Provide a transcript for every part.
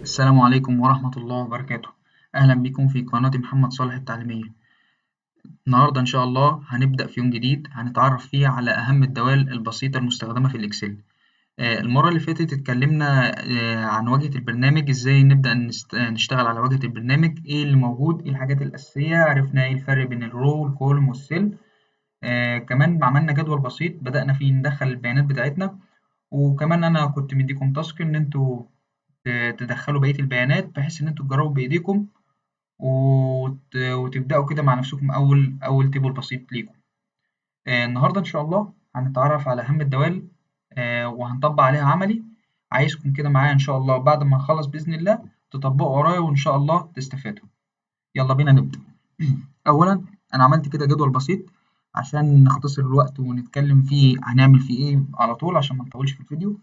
السلام عليكم ورحمة الله وبركاته. أهلا بكم في قناة محمد صالح التعليمية. النهاردة إن شاء الله هنبدأ في يوم جديد هنتعرف فيه على أهم الدوال البسيطة المستخدمة في الإكسل. المرة اللي فاتت اتكلمنا عن واجهة البرنامج، إزاي نبدأ نشتغل على واجهة البرنامج، إيه اللي موجود، إيه الحاجات الأساسية، عرفنا إيه الفرق بين ال row وال column وال cell. كمان عملنا جدول بسيط بدأنا فيه ندخل البيانات بتاعتنا، وكمان أنا كنت مديكم task إن أنتوا تدخلوا بقية البيانات بحيث إن أنتوا تجربوا بإيديكم وتبدأوا كده مع نفسكم أول table بسيط ليكم. النهاردة إن شاء الله هنتعرف على أهم الدوال، وهنطبق عليها عملي. عايزكم كده معايا إن شاء الله بعد ما نخلص بإذن الله تطبقوا ورايا وإن شاء الله تستفادوا. يلا بينا نبدأ. أولاً أنا عملت كده جدول بسيط عشان نختصر الوقت ونتكلم فيه هنعمل فيه إيه على طول عشان ما نطولش في الفيديو.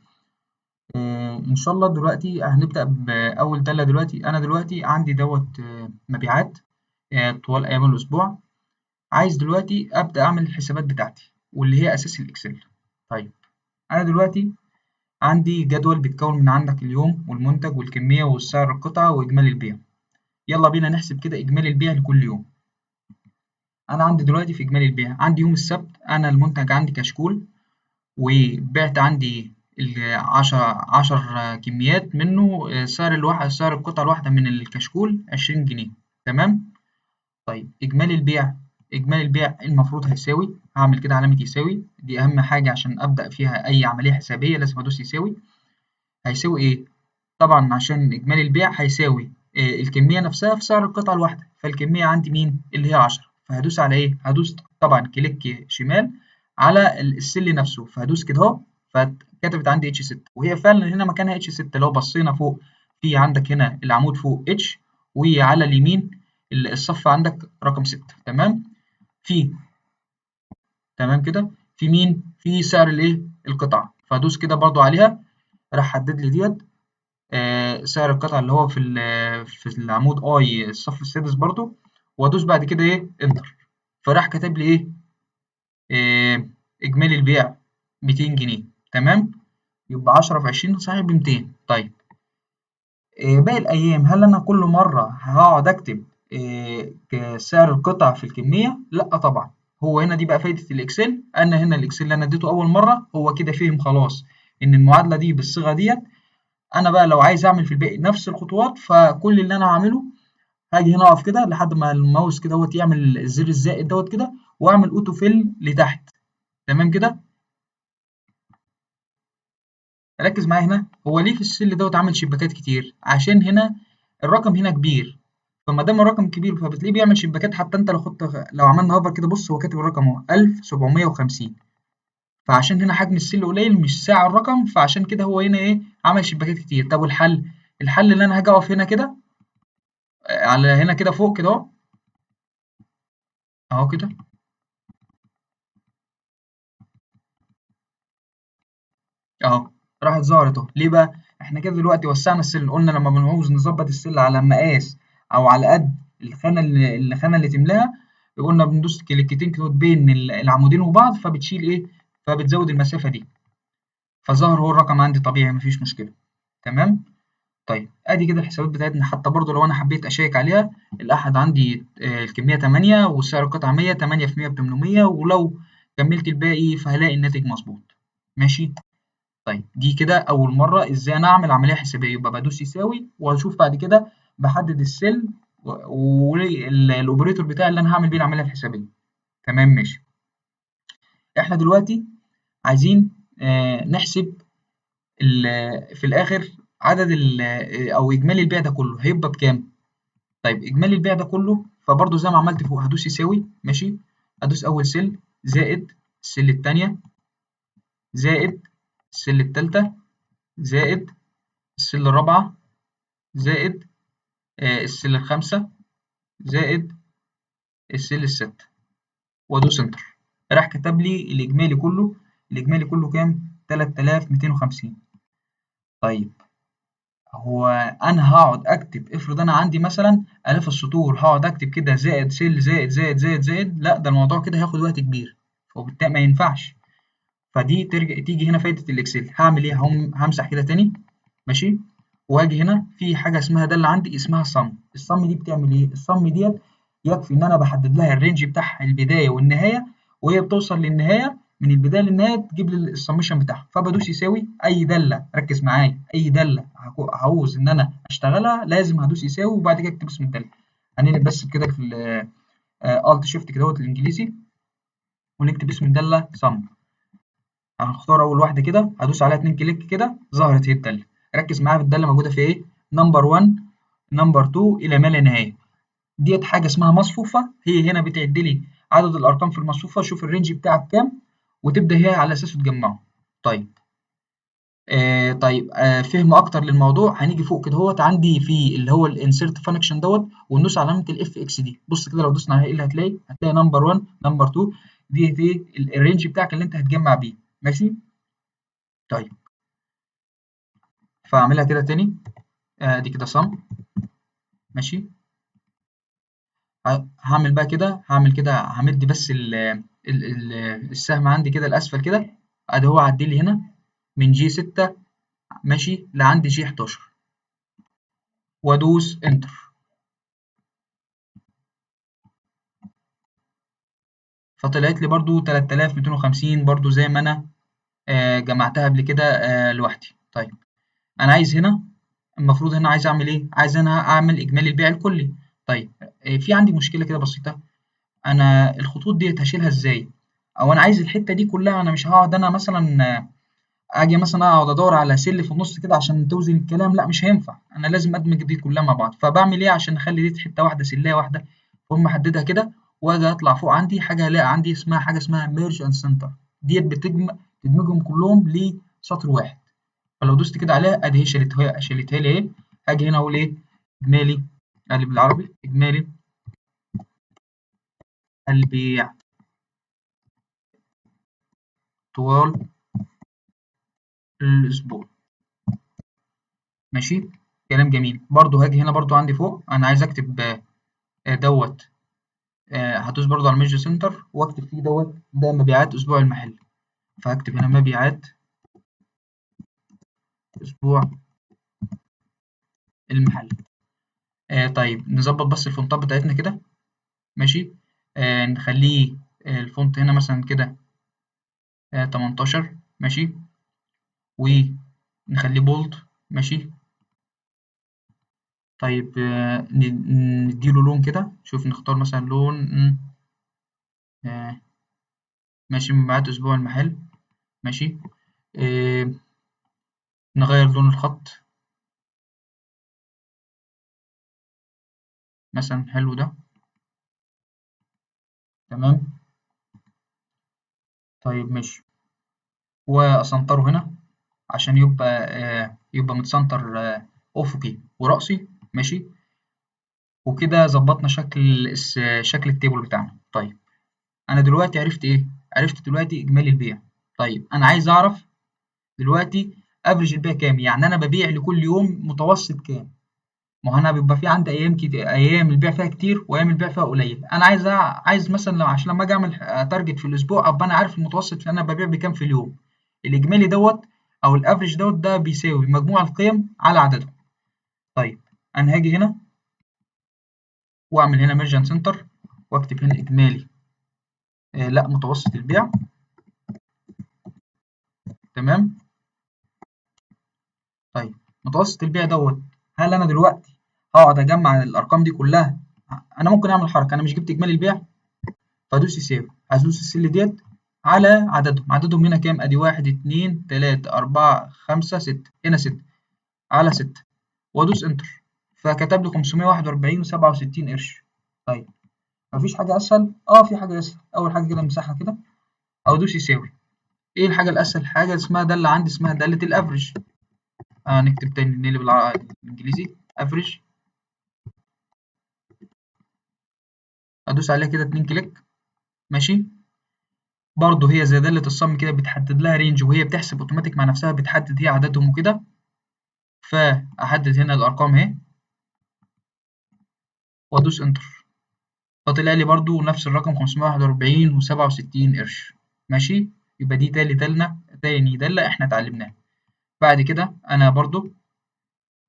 إن شاء الله دلوقتي هنبدأ بأول دالة. دلوقتي أنا دلوقتي عندي دوت، مبيعات، طوال أيام الأسبوع. عايز دلوقتي أبدأ أعمل الحسابات بتاعتي واللي هي أساس الإكسل. أنا دلوقتي عندي جدول بيتكون من عندك اليوم والمنتج والكمية والسعر القطعة وإجمالي البيع. يلا بينا نحسب كده إجمالي البيع لكل يوم. أنا عندي دلوقتي في إجمالي البيع عندي يوم السبت أنا المنتج عندي كشكول، وبعت عندي 10 كميات منه، سعر القطعة الواحدة من الكشكول 20 جنيه. تمام؟ إجمالي البيع، إجمالي البيع المفروض هيساوي، هعمل كده علامة يساوي، دي أهم حاجة عشان أبدأ فيها أي عملية حسابية لازم أدوس يساوي. هيساوي إيه؟ طبعاً عشان إجمالي البيع هيساوي، الكمية نفسها في سعر القطعة الواحدة، فالكمية عندي مين؟ اللي هي 10. فهدوس على إيه؟ هدوس طبعاً click شمال على ال cell نفسه، فهدوس كده أهو، فكتبت عندي H 6، وهي فعلاً هنا مكانها H 6. لو بصينا فوق في عندك هنا العمود فوق H، وعلى اليمين الصف عندك رقم 6. تمام؟ في تمام كده في مين؟ في سعر الايه؟ القطعة. فهدوس كده برضو عليها، راح حدد لي ديت، سعر القطعة اللي هو في العمود اي الصف السادس برضو، وادوس بعد كده ايه؟ انتر. فراح كاتب لي ايه؟ اجمالي البيع 200 جنيه. تمام؟ يبقى 10 في 20 صحيح ب 200. باقي الايام هل انا كل مرة هقعد اكتب، سعر القطع في الكمية؟ لا طبعا. هو هنا دي بقى فايدة الاكسل، انا هنا الاكسل اللي انا اديته اول مرة هو كده فهم خلاص ان المعادلة دي بالصيغة ديت. انا بقى لو عايز اعمل في الباقي نفس الخطوات، فكل اللي انا هعمله هاجي هنا اقف كده لحد ما الماوس كده دوت يعمل الزر الزائد دوت كده، واعمل auto fill لتحت. تمام كده؟ ركز معايا هنا، هو ليه في ال cell دوت عامل شباكات كتير؟ عشان هنا الرقم هنا كبير، فما دام الرقم كبير فبتلاقيه بيعمل شباكات. حتى انت لو عملنا hover كده، بص هو كاتب الرقم اهو 1750، فعشان هنا حجم ال cell قليل مش ساع الرقم، فعشان كده هو هنا ايه؟ عمل شباكات كتير. طب والحل؟ الحل اللي انا هاجي اقف هنا كده، على هنا كده فوق كده اهو، اهو كده، اهو راحت ظهرت اهو. ليه بقى؟ احنا كده دلوقتي وسعنا ال cell، قلنا لما بنعوز نظبط ال cell على مقاس او على قد الخانه اللي تملاها، قلنا بندوس كليكتين كده بين العمودين وبعض، فبتشيل ايه؟ فبتزود المسافه دي، فظهر هو الرقم عندي طبيعي مفيش مشكله. تمام؟ ادي كده الحسابات بتاعتنا. حتى برضو لو انا حبيت اشيك عليها، الاحد عندي، الكميه 8 والسعر القطعه 100، 8 في 100 ب 800، ولو كملت الباقي فهلاقي الناتج مظبوط. ماشي؟ دي كده اول مره ازاي انا اعمل عمليه حسابيه، يبقى بدوس يساوي واشوف بعد كده بحدد ال cell وال operator بتاعي اللي انا هعمل بيه العمليه الحسابيه. تمام ماشي. احنا دلوقتي عايزين، نحسب في الاخر عدد او اجمالي البيع ده كله هيبقى بكام. اجمالي البيع ده كله، فبرضه زي ما عملت فوق هدوس يساوي، ماشي، ادوس اول cell زائد ال cell التانية زائد ال cell التالتة زائد ال cell الرابعة زائد، ال cell الخامسة زائد ال cell الستة، وادوس enter. راح كتب لي الاجمالي كله. الاجمالي كله كام؟ 3250. هو انا هقعد اكتب، افرض انا عندي مثلا الاف السطور، هقعد اكتب كده زائد cell زائد زائد زائد زائد، لا ده الموضوع كده هياخد وقت كبير، وبالتالي ما ينفعش. فدي تيجي هنا فايدة الاكسل. هعمل ايه؟ همسح كده تاني، ماشي، واجي هنا في حاجة اسمها داله عندي اسمها sum. ال sum دي بتعمل ايه؟ ال sum ديت يكفي ان انا بحدد لها ال range بتاعها البداية والنهاية، وهي بتوصل للنهاية من البداية للنهاية تجيب لي ال summation بتاعها. فبدوس يساوي اي داله، ركز معايا، اي داله عاوز ان انا اشتغلها لازم هدوس يساوي وبعد كده اكتب اسم الدالة. هنقلب بس كده في Alt Shift كده اهوت الانجليزي، ونكتب اسم الدالة sum. هنختار اول واحدة كده، هدوس عليها 2 click كده، ظهرت هي الدالة. ركز معايا في الدالة موجودة في ايه؟ number 1 number 2 الى ما لا نهاية. ديت حاجة اسمها مصفوفة، هي هنا بتعد لي عدد الارقام في المصفوفه، شوف ال range بتاعك كام وتبدا هي على اساسه تجمعه. طيب طيب فهم اكتر للموضوع هنيجي فوق كده اهوت عندي في اللي هو ال insert function دوت، وندوس علامة ال FX دي. بص كده لو دوسنا عليها ايه اللي هتلاقي؟ هتلاقي number 1 number 2، دي ايه ال range بتاعك اللي انت هتجمع بيه. ماشي. طيب فاعملها كده تاني، دي كده sum. ماشي. هعمل بقى كده، هعمل كده، همد بس السهم عندي كده الاسفل كده، ادي هو عدي لي هنا من G 6 ماشي لعند G 11، وادوس enter. فطلعت لي برضو 3250 برضو زي ما انا جمعتها قبل كده لوحدي. طيب انا عايز هنا، المفروض هنا عايز اعمل ايه؟ عايز انا اعمل اجمالي البيع الكلي. طيب في عندي مشكلة كده بسيطة، انا الخطوط دي هشيلها ازاي؟ او انا عايز الحتة دي كلها، انا مش هقعد انا مثلا، اجي مثلا اقعد ادور على cell في النص كده عشان توزن الكلام، لا مش هينفع، انا لازم ادمج دي كلها مع بعض. فبعمل ايه عشان اخلي دي حتة واحدة cell ايه واحدة؟ فهم احددها كده واجي اطلع فوق عندي حاجة الاقي عندي اسمها حاجة اسمها merge and center، ديت بتدمجهم كلهم لسطر واحد. فلو دوست كده عليها ادي هي شالتها لي اهي. هاجي هنا اقول ايه؟ اجمالي، اقلب بالعربي، اجمالي البيع طوال الاسبوع. ماشي، كلام جميل. برضو هاجي هنا برضو عندي فوق انا عايز اكتب دوت، هدوس برضو على merge center واكتب فيه دوت، ده مبيعات اسبوع المحل. فهكتب هنا مبيعات اسبوع المحل. طيب نظبط بس ال font ات بتاعتنا كده. ماشي، نخليه، ال font هنا مثلا كده، 18. ماشي، ونخليه bold. ماشي. طيب نديله لون كده، شوف نختار مثلا لون، ماشي، مبيعات اسبوع المحل. ماشي، نغير لون الخط مثلا، حلو ده، تمام. طيب ماشي، واسنطره هنا عشان يبقى متسنتر، افقي ورأسي. ماشي، وكده ظبطنا شكل ال table بتاعنا. طيب انا دلوقتي عرفت ايه؟ عرفت دلوقتي اجمالي البيع. طيب انا عايز اعرف دلوقتي average البيع كام، يعني انا ببيع لكل يوم متوسط كام؟ ما هو انا بيبقى في عندي ايام كتير، ايام البيع فيها كتير وايام البيع فيها قليل. انا عايز مثلا لو عشان لما اجي اعمل target في الاسبوع ابقى انا عارف المتوسط اللي انا ببيع بكام في اليوم. الاجمالي دوت او ال average دوت ده بيساوي مجموع القيم على عددهم. طيب انا هاجي هنا واعمل هنا merge and center واكتب هنا اجمالي، لا متوسط البيع. تمام. طيب متوسط البيع دوت، هل انا دلوقتي هقعد اجمع الارقام دي كلها؟ انا ممكن اعمل حركة، انا مش جبت اجمالي البيع، فادوس يساوي، هدوس ال cell ديت على عددهم. عددهم هنا كام؟ ادي 1 2 3 4 5 6، هنا 6 على 6، وادوس enter، فكتب لي خمسمية واحد وأربعين وسبعة وستين قرش. طيب مفيش حاجة أسهل؟ في حاجة أسهل. أول حاجة كده امسحها كده، أو دوس يساوي. إيه الحاجة الأسهل؟ حاجة اسمها دالة عندي اسمها دالة ال average. نكتب تاني، نقلب الإنجليزي average، أدوس عليها كده 2 click. ماشي، برضه هي زي دالة ال sum كده بتحدد لها range، وهي بتحسب اوتوماتيك مع نفسها، بتحدد هي عددهم وكده. فأحدد هنا الأرقام أهي وأدوس enter، فطلع لي برضو نفس الرقم خمسمية واحد وأربعين وسبعة وستين قرش. ماشي، يبقى دي تاني دالة احنا اتعلمناها. بعد كده انا برضو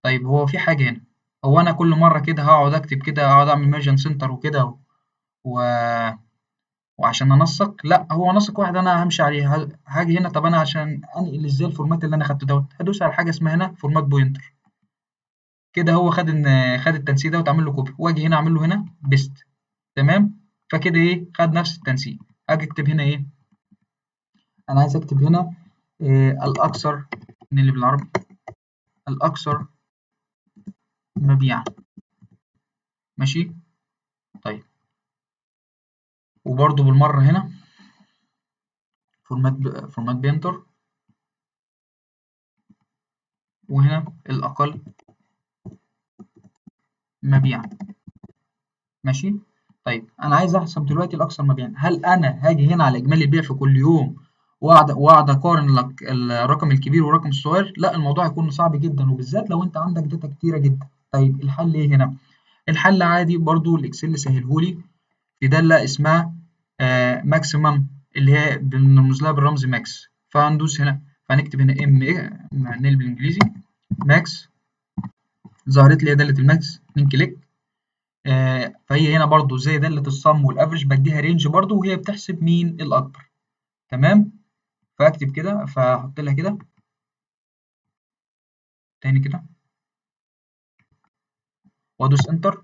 طيب هو في حاجة هنا، هو أنا كل مرة كده هقعد أكتب كده، هقعد أعمل merge and center وكده و... وعشان أنسق؟ لا، هو نسق واحد أنا همشي عليه. هاجي هنا، طب أنا عشان أنقل إزاي ال format اللي أنا خدته دوت، هدوس على حاجة اسمها هنا format painter كده، هو خد التنسيق ده وتعمل له copy، واجي هنا اعمل له هنا paste. تمام، فكده ايه، خد نفس التنسيق. اجي اكتب هنا ايه، انا عايز اكتب هنا إيه، الاكثر، من اللي بالعربي الاكثر مبيعا. ماشي، طيب وبرده بالمرة هنا format painter، وهنا الاقل مبيعا. ماشي، طيب انا عايز احسب دلوقتي الاكثر مبيعا. هل انا هاجي هنا على اجمالي البيع في كل يوم واقعد اقارن لك الرقم الكبير والرقم الصغير؟ لا، الموضوع هيكون صعب جدا، وبالذات لو انت عندك data كتيرة جدا. طيب الحل ايه هنا؟ الحل عادي برضو ال Excel سهلهولي في داله اسمها maximum، اللي هي بنرمز لها بالرمز max. فهندوس هنا، فهنكتب هنا M ايه، نقلب بالانجليزي max، ظهرت لي داله ال max، 2 click. فهي هنا برضو زي دالة ال sum وال average بديها range برضو، وهي بتحسب مين الاكبر. تمام، فاكتب كده، فاحط لها كده تاني كده وادوس enter،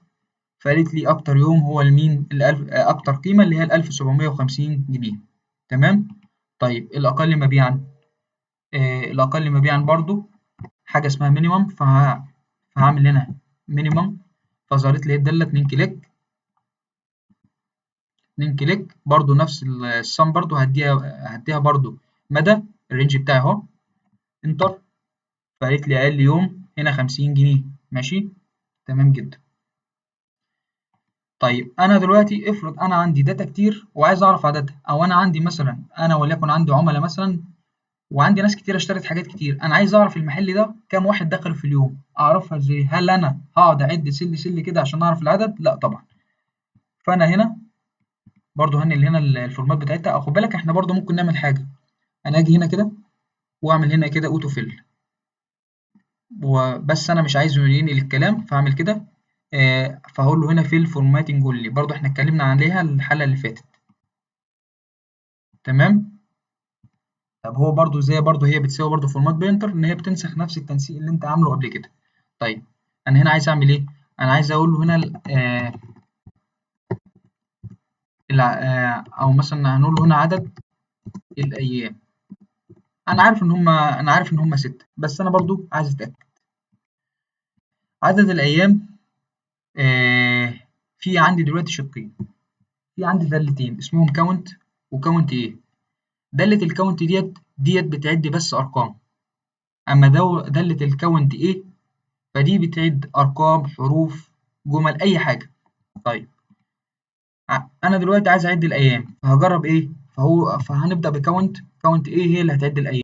فقالت لي اكتر يوم هو المين، الألف، اكتر قيمة اللي هي ال 1750 جنيه. تمام، طيب الاقل مبيعا، الاقل مبيعا برضو حاجة اسمها minimum، فهعمل هنا minimum، فظهرت لي الدالة 2 click، 2 click برضو نفس ال sum، برضو هديها برضو مدى ال range بتاعي اهو، enter، فقالت لي اقل يوم هنا 50 جنيه. ماشي، تمام جدا. طيب انا دلوقتي افرض انا عندي data كتير وعايز اعرف عددها، او انا عندي مثلا، انا وليكن عندي عملاء مثلا وعندي ناس كتير اشترت حاجات كتير، انا عايز اعرف المحل ده كام واحد دخل في اليوم، اعرفها ازاي؟ هل انا هقعد اعد سل سل كده عشان اعرف العدد؟ لا طبعا. فانا هنا برضو هنقل هنا ال format بتاعتها. خد بالك احنا برضو ممكن نعمل حاجة، انا اجي هنا كده واعمل هنا كده auto fill، وبس انا مش عايزه ينقل الكلام، فاعمل كده، فهقول له هنا fill formatting only، برضو احنا اتكلمنا عليها الحلقة اللي فاتت. تمام، طب هو برضو زي برضو هي بتساوي برضو format painter، ان هي بتنسخ نفس التنسيق اللي انت عامله قبل كده. طيب انا هنا عايز اعمل ايه؟ انا عايز اقول له هنا او مثلا هنقول له هنا عدد الايام. انا عارف ان هم 6، بس انا برضو عايز اتاكد عدد الايام. في عندي دلوقتي شقين، في عندي دالتين اسمهم count و count A. دالة ال count ديت بتعد بس ارقام، اما دالة ال count A فدي بتعد ارقام، حروف، جمل، اي حاجة. طيب انا دلوقتي عايز اعد الايام، فهجرب ايه؟ فهنبدا ب count. count A هي اللي هتعد الايام.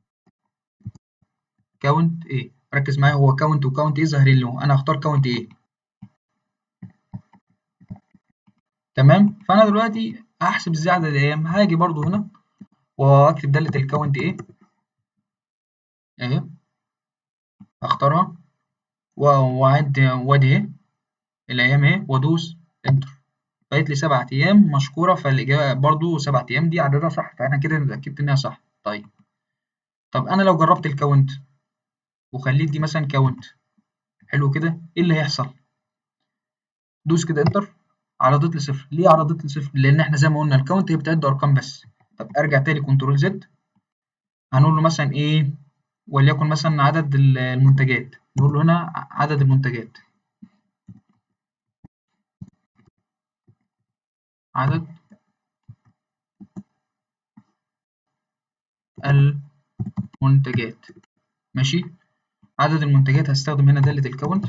count A، ركز معايا، هو count و count A ظاهرين له، انا هختار count A. تمام، فانا دلوقتي هحسب ازاي عدد الايام؟ هاجي برضو هنا واكتب داله ال count A اهي، اختارها واعد وادي اهي الايام اهي، وادوس enter، بقت لي 7 ايام مشكورة. فالاجابه برضو 7 ايام دي عددها صح، فانا كده اتاكدت انها صح. طيب طب انا لو جربت ال count وخليت دي مثلا count، حلو كده، ايه اللي هيحصل؟ دوس كده enter، عرضت لي 0. ليه عرضت لي 0؟ لان احنا زي ما قلنا ال count هي بتعد ارقام بس. طب ارجع تاني control Z، هنقول له مثلا ايه، وليكن مثلا عدد المنتجات، نقول له هنا عدد المنتجات، عدد المنتجات. ماشي، عدد المنتجات هستخدم هنا دالة ال count.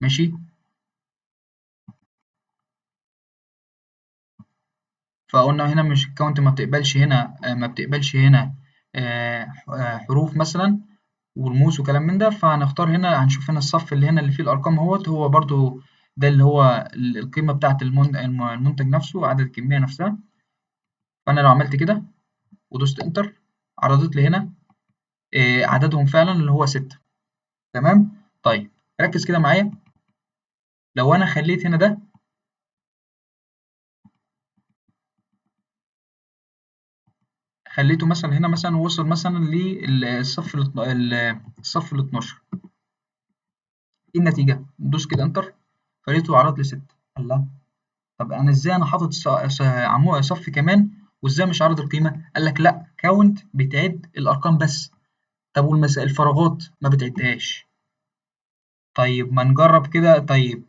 ماشي، فقلنا هنا مش ال count ما بتقبلش هنا، ما بتقبلش هنا، حروف مثلا ورموز وكلام من ده، فهنختار هنا، هنشوف هنا الصف اللي هنا اللي فيه الارقام اهوت، هو برضو ده اللي هو القيمة بتاعت المنتج نفسه، عدد الكمية نفسها. فأنا لو عملت كده ودوست enter، عرضت لي هنا عددهم فعلا اللي هو 6. تمام. طيب ركز كده معايا، لو انا خليت هنا ده خليته مثلا هنا مثلا وصل مثلا للصف الصف ال 12، ايه النتيجة؟ ندوس كده enter، فلقيته عرض لي 6. الله، طب انا ازاي انا حاطط صف كمان وازاي مش عارض القيمة؟ قال لك لا، count بتعد الارقام بس، طب الفراغات ما بتعدهاش. طيب ما نجرب كده. طيب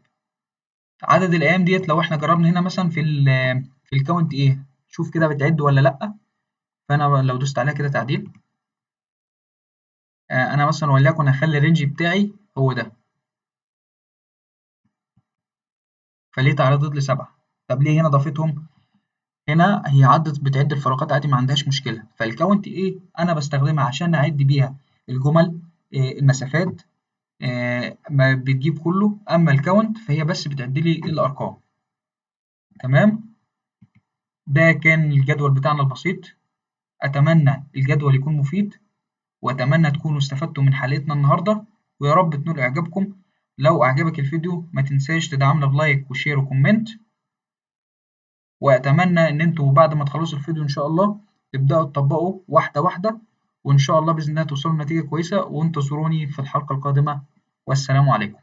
عدد الايام ديت لو احنا جربنا هنا مثلا في ال count ايه، شوف كده بتعد ولا لا. فانا لو دوست عليها كده تعديل، انا مثلا وليكن هخلي ال range بتاعي هو ده، فليه تعرضت لي 7. طب ليه هنا ضافتهم؟ هنا هي عدت بتعد الفراغات عادي، ما عندهاش مشكلة. فال count ايه انا بستخدمها عشان اعد بيها الجمل، المسافات، ما بتجيب كله. اما ال count فهي بس بتعد لي الارقام. تمام، ده كان الجدول بتاعنا البسيط. اتمنى الجدول يكون مفيد، واتمنى تكونوا استفدتوا من حلقتنا النهارده، ويا رب تنول اعجابكم. لو اعجبك الفيديو ما تنساش تدعمنا ب like و share و comment، واتمنى ان انتوا بعد ما تخلصوا الفيديو ان شاء الله تبداوا تطبقوا واحدة واحدة، وان شاء الله باذن الله توصلوا لنتيجة كويسة. وانتظروني في الحلقة القادمة، والسلام عليكم.